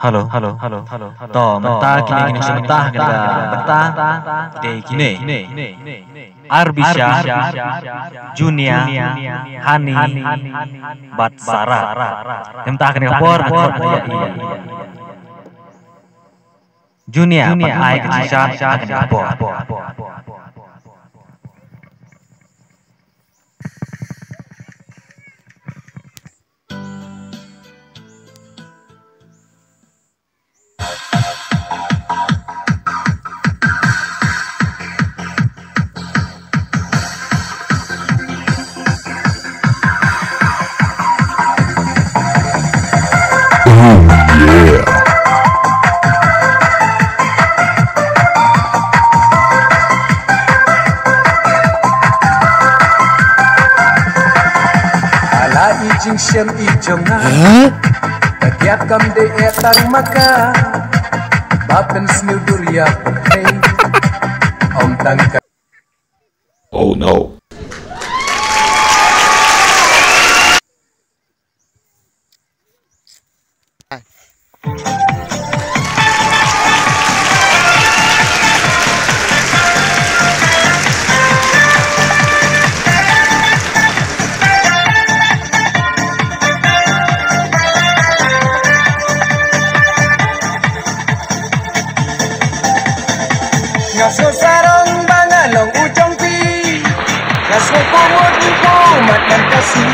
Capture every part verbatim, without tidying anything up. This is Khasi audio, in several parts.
Hello, hello, hello, hello. To mynta kine kine shu mynta kine ka bynta. Te kine Arbisha, Junior, Hani, bad Sarah. Te mynta kine ka por nga khot ïa i Junior ban ai ka jingshisha ha kane ka por. Ala i jingshem i jong nga. Ka kiad kam dei eh tang ma ka. Ba pynsniew dur ïa pyrthei. Ong tang ka. Oh no. Nga sngewsarong ba nga long u jong phi. Nga sngewkhuslai mat ngan ka shu.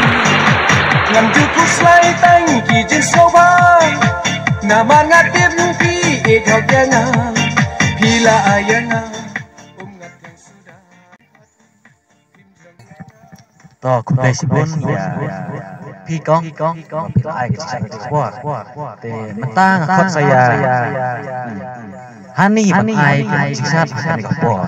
Ngam ju khuslai tang ki jingsngewbha. Namar nga tip phi ïeit hok ïa nga. Phi la ai ïa nga. Um ngat kang suda. To, khublei shibun ïa phi kong, phi la ai ka jingshisha ka por. Te mynta nga khot sa ïa Hani ban ai ka jingshisha ka por.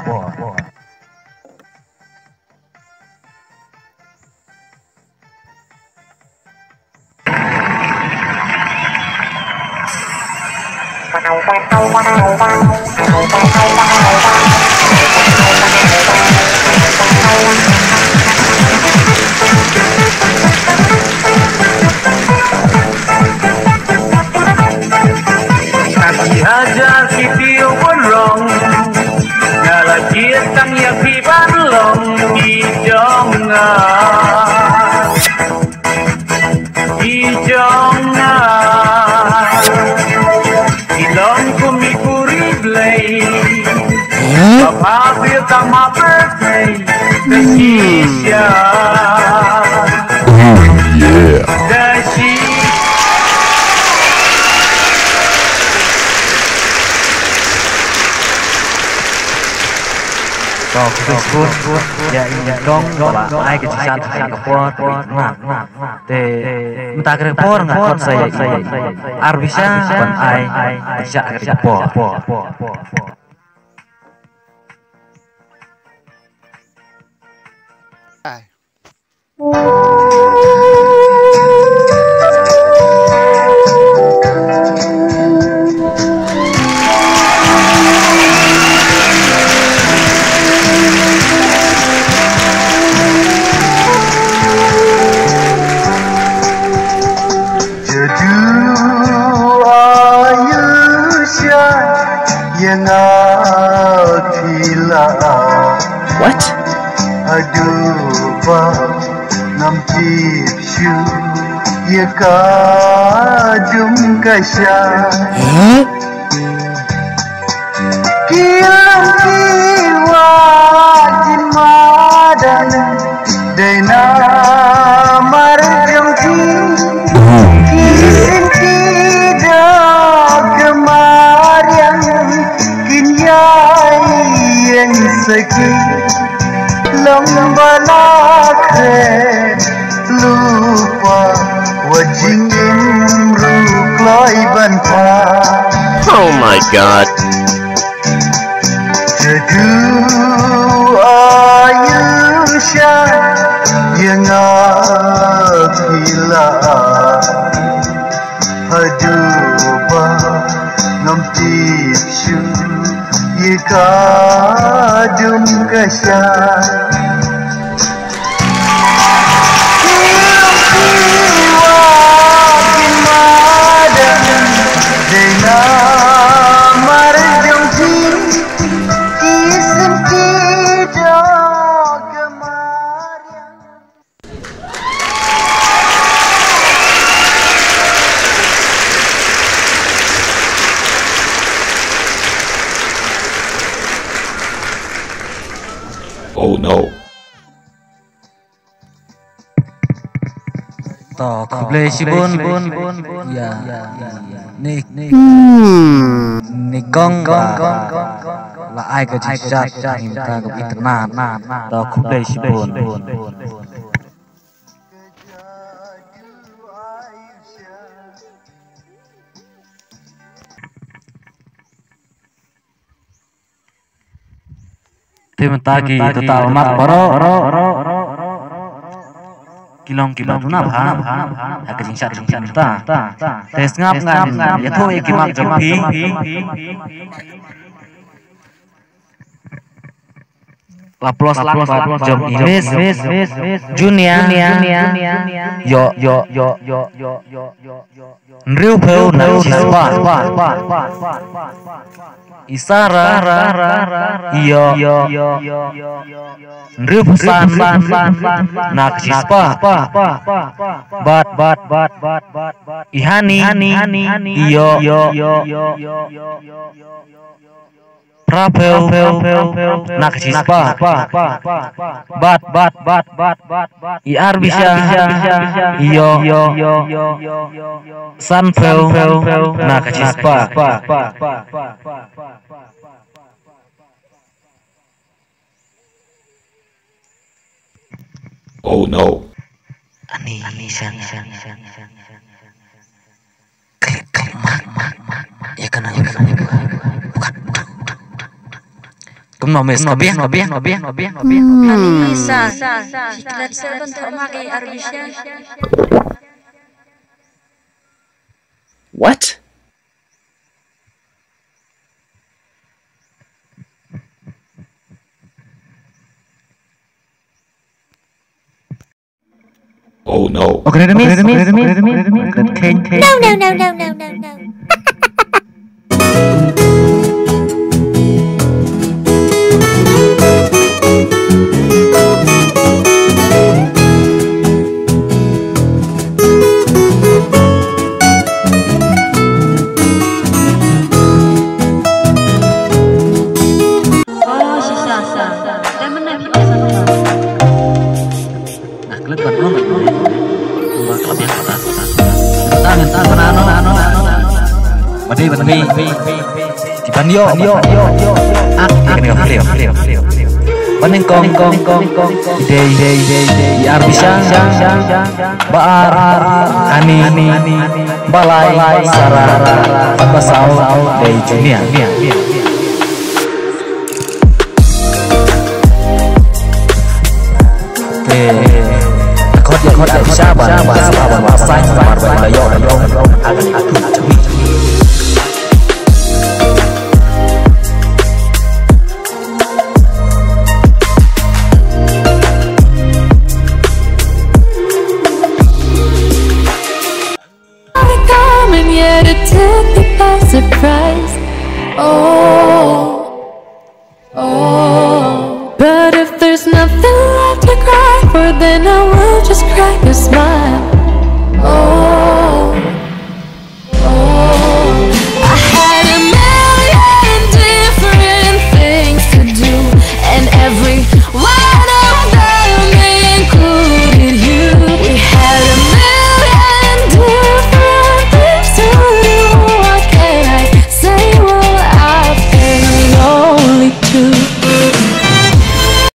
Hajar ki phi u bun rong, nga la jied tang ïa phi ban long i jong nga. I jong nga. I long kum i khuri Blei. Ba pha phi tang ma pyrthei. Da shisha. Oh yeah. Da shi. To, khublei shibun ïa i kong ba la ai ka jingshisha ha kane ka por. Te mynta ka por nga khot sa ïa i Arbisha ban ai ka jingshisha ha kane ka por. Jadu ayu sha ïa nga phi la. What? Haduh ba ngam tip shuh ïa ka jong ka sha. Huh? Ki long ki wah ki madan dei namar jong ki. Ki sing ki da ka mariang kin ïai ïeng sa ki. Long ba la khreh lypa wat jingim ruh kloi ban kha. Oh my God. Jadu ayu sha ïa nga phi la. Haduh ba ngam tip shuh ïa ka jong ka sha. Ki long ki wah ki madan dei Mar jong phi ki sympi dok mar. Oh no. To, khublei shibun. Ya, ni, ni kong ba la ai ka jingshad ha ka internet. To, khublei shibun. Te mynta ki tata mat baroh ki long kiba duna bha ha ka jingshad jong ki mynta. Te sngap ngan ïathuh ïa ki mat jong phi. La plus la plus jong i Miss Junior. Ïoh, ïoh, ïoh, ïoh, ïoh, ïoh, ïoh. Hynriewphew na ka shispah. I Sarah. Ïoh. Hynriewphew san na ka shispah. Bad, bad, bad, bad, bad, bad. I Hani. Ïoh. Phraphew na ka shispah. Bad, bad, bad, bad, bad, bad. I Arbisha. Ïoh. Sanphew na ka shispah. Oh no. Ani, ani, shan, shan, shan, shan. Klik, klik, mak, mak, mak, mak. Ïa kane, ïa kane. Buka, buka, buka, buka. Kumno, Miss? Ka biang, ka biang, ka biang, ka biang, ka biang. Ani, sa, sa, sa. Ki klet sa ban thoh mak i Arbisha. What? Oh no. Oh, kena miss. Kena miss. Kena miss. No, no, no, no, no, no, no. Ban ïoh, ïoh, ïoh, ïoh. Ak, ak, ak, ak. Ban nyngkong, kong, kong, kong, kong. Dei, dei, dei, dei. I Arbisha. Ba ar, Ani, Ani. Ba lai, Sarah. Ba saw, dei Junior. Te, khot ïa, khot ïa, sha ba, ba, ba, ba, ba, sa, ba, ba, ba, ïoh, ïoh, ïoh, ïoh. Coming here to take me by surprise. Oh, oh. But if there's nothing left to cry for, then I will just crack a smile. Oh.